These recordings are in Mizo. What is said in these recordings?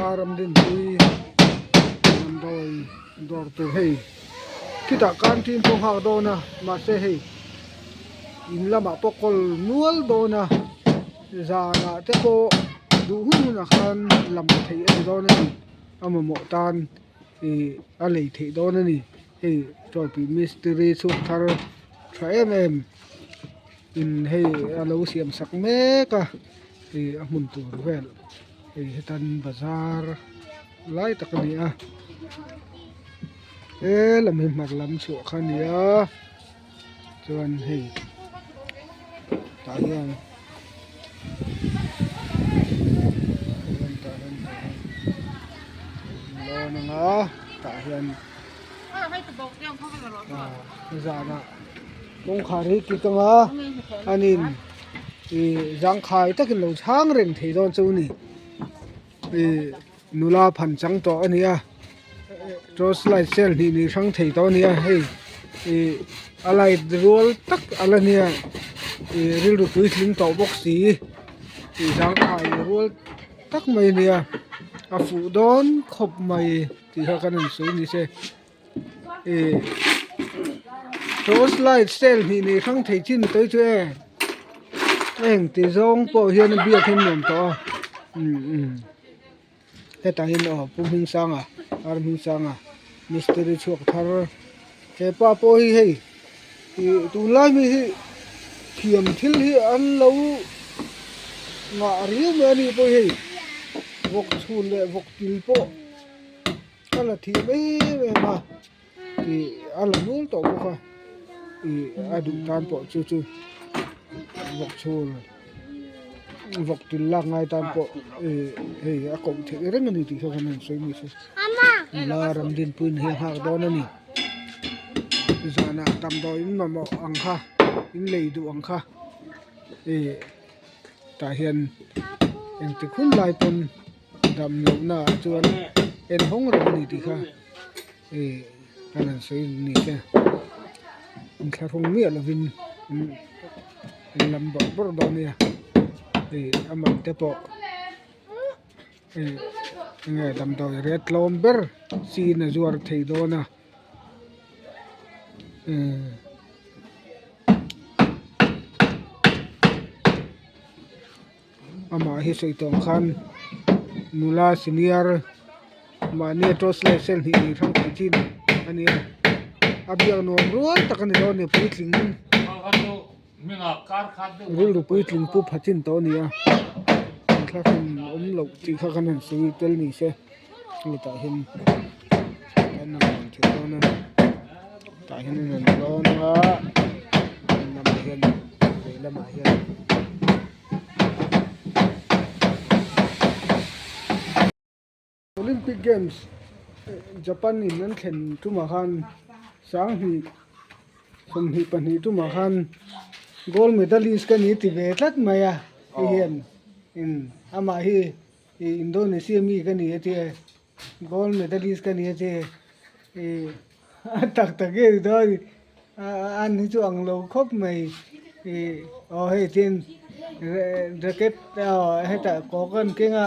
Nula Ramdinpui damdawi dawr tur hei khitah canteen pawh nghak dawn a mahse hei in lamah pawh kawl nual dawn a zanah te pawh duh hun hunah khan lam theih a ni dawn a ni a mamawh tan ih a lei theih dawn a ni hei tawlhpih mistiri chhuak thar tha em em. In hei a lo siam sak mek a ih a hmun tur vel hei hetan bazar lai tak a ni a he lam hi hmar lam chhuah kha a ni a chuan hei tah hian tah hian tah hian lawn ang a tah hian zanah. Kawngkhar hi kik anga anin ih zangkhai takin lo chhang reng thei dawn chu a ni ih nula phan chang tawh a ni a torch light cell hnih ni hrang thei tawh a ni a hei ih a light rual tak a la nia ih rilru puitling tawh bawk si ih zangkhai rual tak mai a ni a a fuh dawn khawp mai tih kha kan rawn sawi ni se. Ih torch light cell hnih nei hrang thei chin te chu e eng ti zawng pawh hian a biak hi a nuam tawh a umm umm hetah hian aw Pu Hmingsanga Ar Hmingsanga mistiri chhuak thar hepa pawh hi hei ih tunlai mi hi thiam thil hi an lo ngah riau mai a ni pawh hi hei vawk chhun leh vawk til pawh. A la thim em em a ih a la nul tawh bawk a ih a duh tan pawh chu chu vawk chhul vawk til lak ngai tan pawh ih hei a koh theih reng a ni tih kha kan han sawi mai se nula Ramdinpuiin hi a nghak dawn a ni zanah damdawi in mamawh ang kha in lei duh ang kha ih tah hian engtik hun lai pawn. Dam lohna ah chuan en hawng reng a ni tih kha ih kan han sawi ni che inthlahrung miah lovin in lam bawrh bawrh dawn a nia ih a man te pawh ih enge damdawi rate tlawm ber chin a zuar thei dawn a umm. Amah hi sawi tawng khan nula senior mahni torch light sen hnih nei hrang thei chin a ni a a biak nuam rual tak a ni dawn a ni puitling rilru puitling pu pha chin tawh a ni a inthlahrun awm loh tih kha kan han sawi tel ni se hei tah hian an rawn thei dawn a tah hian an rawn dawn a lamah hian lehlamah hian. Olympic Games Japan in an thlen tumah khan sanghnih 22 tumah khan gold medalist ka ni ti ve tlat mai a hei hian amah hi Indonesia mi ka ni a tia gold medalist ka ni a tia ih a tak tak em dawn a an hi chu ang lo khawp mai ih aw hei tin jacket aw hetah kawk an keng a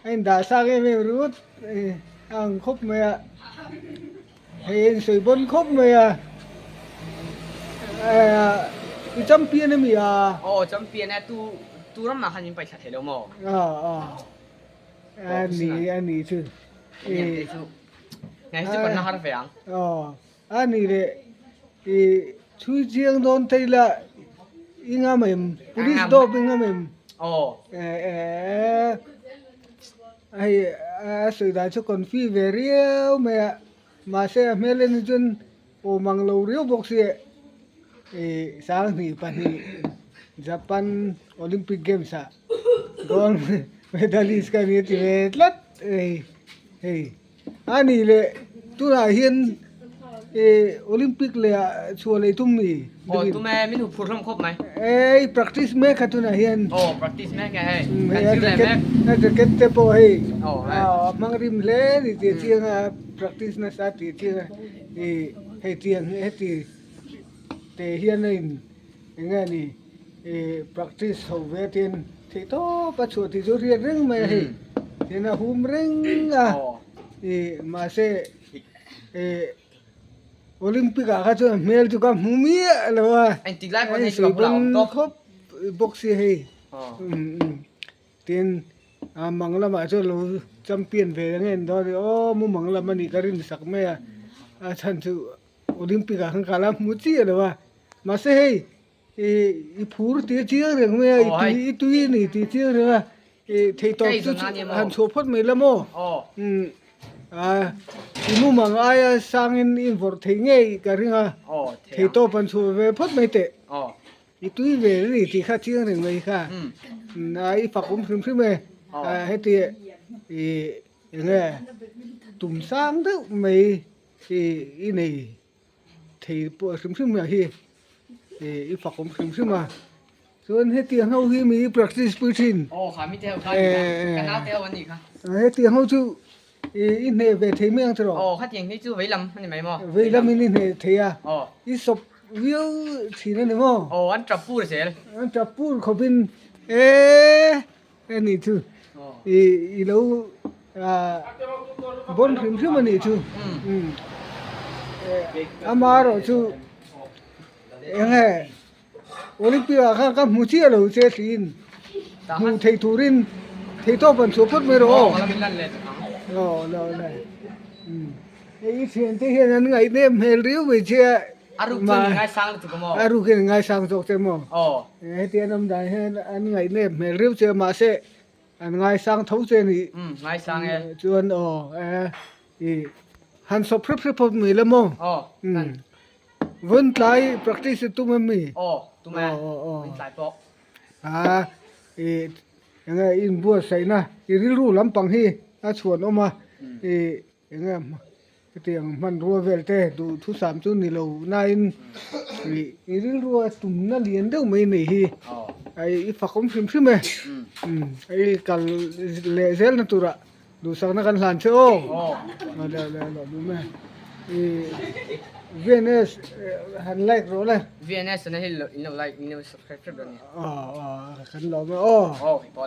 a indah sak em em ringawt ih a ang khawp mai a hei a insawi bawn khawp mai a i champion a mi a aw champion a tu tu ram ah khan min paihthla thei lo maw aw aw a ni a ni chu ih. Ngai chu kan la har ve ang. Aw, a ni le i chhui chiang dawn thei la i ngam em? Police dawp i ngam em? Aw. Eh, hei a sawi dan chu confi ve riau mai a, mahse a hmel en hi chuan awm ang lo riau bawk si i 2002 Japan Olympic Games ah gold medalist ka ni a ti ve tlat hei. Hei a nih leh tunah hian ih Olympic leh ah chhuah leh tum mi? Aw tum e min hup phur hlawm khawp mai. Ei practice mek kha tunah hian. Aw practice mek e hei kan zir leh mek. A jacket te pawh hei a hmang rim hle a ni tih a chiang a practice nasa tih a chiang a ih hei tiang heti te hian a in eng nge ni ih practice ho ve tin theih tawp a chhuah tih chu a hriat reng mai a hei. Tihian a hum reng a ih mahse ih Olympic ah kha chuan hmel chu ka hmu miah lo a a insawi bon khawp bawk si hei tin a mang lamah chuan lo champion ve ang em dawn a ni aw mumang lam a nih ka rin sak mai a a chhan chu Olympic ah khan ka la hmu chiah lo a mahse hei. I phur tih a chiang reng mai a, i tui i tui a ni tih a chiang reng a, i theihtawp chu han chhuah phawt mai la maw? A i mumang aia sangin i invawrh thei ngei ka ring a, theihtawp han chhuah ve phawt mai teh. I tui ve a ni tih kha a chiang reng mai kha, a i fak awm hrim hrim e, heti i enge tum sang deuh mai i nei. Thei pawh hrim hrim ah hi i fak awm hrim hrim a chuan hetiang ho hi mi practice pui thin hetiang ho chu i hneh ve thei mai ang tiraw vei lam in i hneh thei a i sawp viau thin a ni maw an tap pur khawp in eee ani chu i lo Bon hrim hrim a nih chu amaherawh chu eng nge Olympic ah khan ka hmu chiah lo che tiin hmuh theih turin theihtawp an chhuah phawt mai rawh aw aw la la hei i thiante hian an ngaihnep hmel riau mai che a a rukin an ngaisang zawk che maw heti an awm dan hian an ngaihnep hmel riau che a mahse An ngaisang tho che ni. Umm ngaisang e. Chuan aw e i han sawp hrep hrep phawt mai la maw? Aw kan. Vawn tlai practice i tum em mi? Aw tum e. Vawn tlai pawh. A i enge inbuatsaihna i rilru lampang hi a chhuan awm a i enge hetiang hmanrua vel te duhthusam chu ni lo nain ih i rilrua tumna lian deuh mai nei hi i fakawm hrim hrim e i kal leh zel na turah duhsakna kan hlan che aw i VNS han like rawh le VNS na hi in lo like in lo subscribe hrep dawn nia aw aw kan lawm e aw aw pawh le.